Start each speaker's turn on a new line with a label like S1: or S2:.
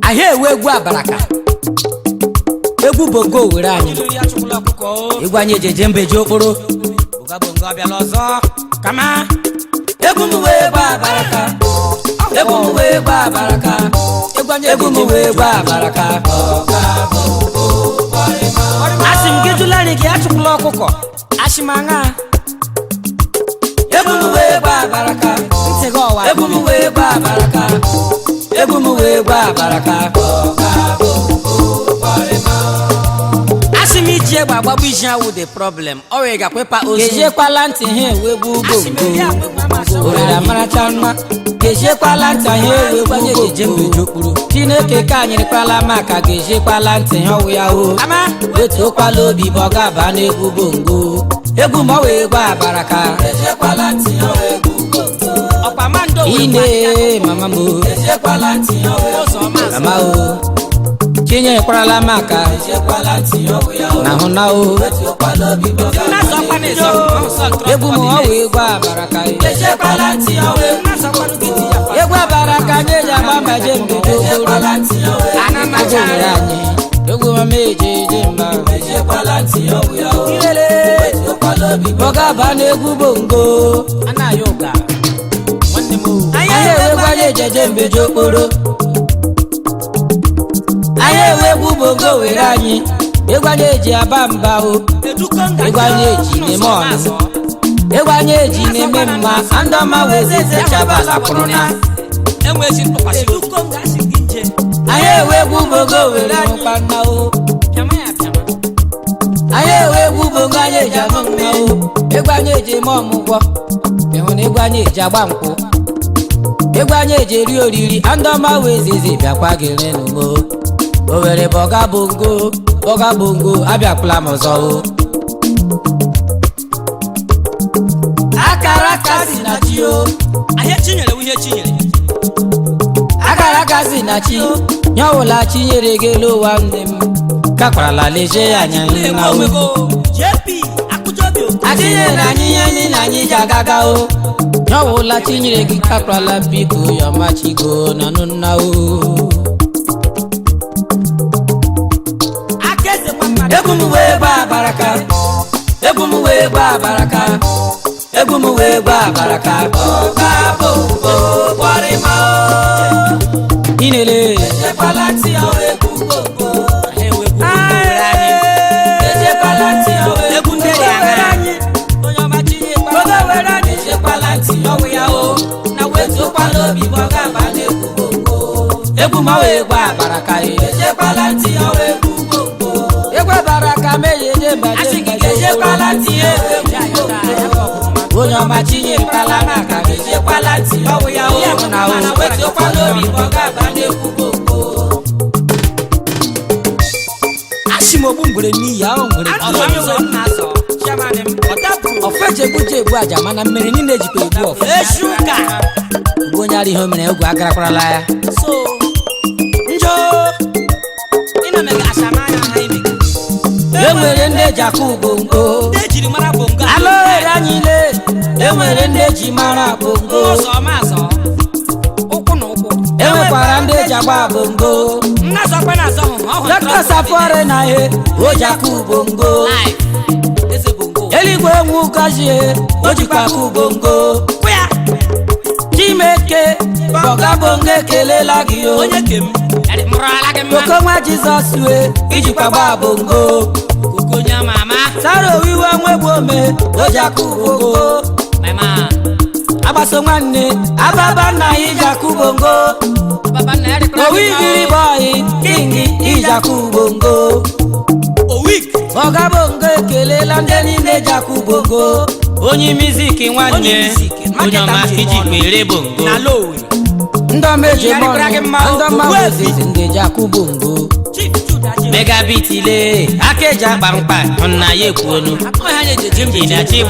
S1: Ahịa ewu egwu abaraka, egwu bongo were anyị, egwu anyị ejeje mbeji okporo bongo abịala ọzọ. Kama egwu m wee gba abaraka, egwu m wee gba abaraka, egwu m wee gba abaraka. Asị m gị jụla anyị gị achụkwula ọkụkọ asị m aṅa. Egwu m wee gba abaraka, ntị gị ọwa. Egwu m wee gba abaraka, egwu m wee gba abaraka. Asị m iji egbe agbagbu iji awụ the problem ọ wee gakwepa ozu. Gejekwala ntị ha ewegbu bongo orere amaracha mma. Gejekwala ntị ha ewegbu bongo. Chineke ka anyịrịkwala maka gejekwala ntị ha ọwụ ya o wetuokwala obi bụ ọ ga-aba n'egwu bongo. Egwu ma ọ wee gba abaraka ine mama mo mama o chinyekwarala maka na hụ na o egwu m ọ wee gwa abaraka, egwu abaraka nye ji agba ma je mbedo okporo egwu nwere anyị, egwu mama eje eje mba irele ọ ga-aba n'egwu bongo. Anyị ewegwanye ejeje mbeji okporo, anyị ewegwu bongo were anyị, egwu anyị eji aba mba o, egwu anyị eji na-eme ọnụ, egwu anyị eji na-eme mma ndị ọma wee zezechabala kwụrụ na anyị ewegwu bongo were mkpanna o, anyị ewegwu bongo anyị eji aṅụ mma o, egwu anyị eji eme ọmụgwọ ịhụ na egwu anyị eji agba nkwụ, egwu anyị eji eri oriri ndị ọma wee zizi bịakwa gịrị n'ugbo Owere bọga bongo bọga bongo abịakwala m ọzọ o. Akara aka si na chi o, akara aka si na chi nye ọwụla chi nyere gị elu ụwa nne m kakwarala leje ya anya nna o. Achinyere anyị ihe niile anyị ji agaga o, nye ọwụla chi nyere gị kakwarala biko ya ọmachigo nanụ nna o. Egwu m wee gba abaraka, egwu m wee gba abaraka, egwu m wee gba abaraka. Inele egwu m wee gba abaraka, egwu abaraka meyeje mbaje onye ọma chinyekwala maka gejekwala ntị ọwụ ya o na o wetukwala obi bụ ọ ga-aba n'egwu bongo. Asị m ogbu ngwere n'iyi ahụ ngwere ọfọ ejegbu egbu aja mana mmiri niile ejikwa egbu ọfọ mgbe onye ara ihe o mere egwu agarakwarala ya. E nwere ndị eji akụ bongo ala ohere anyị le, e nwere ndị eji mara bongo, e nwekwara ndị eji agba bongo. Dr. Safari na ihe o ji akụ bongo, eluigwe nwu gazie o jikwa akụ bongo. Chimeke bọga bongo ekelela gị o, koko nwa Jizọs wee ijikwa gba bongo. Sara owiwe nwegbu ome o ji akụ bongo. Agbaso nwanne ababa nna ya iji akụ bongo, owigiri bọyị kingi iji akụ bongo. Ọga bongo ekelela ndị niile ji akụ bongo.
S2: Onye miziki nwanne, onye ọma iji kpere bongo.
S1: Ndị ọma eji eme ọnụ, ndị ọma wezizi ndị ji akụ bongo.
S2: Megabit ile aka eji akpa mkpa nna ya ekwuonu. Ị na-achọ ịbụ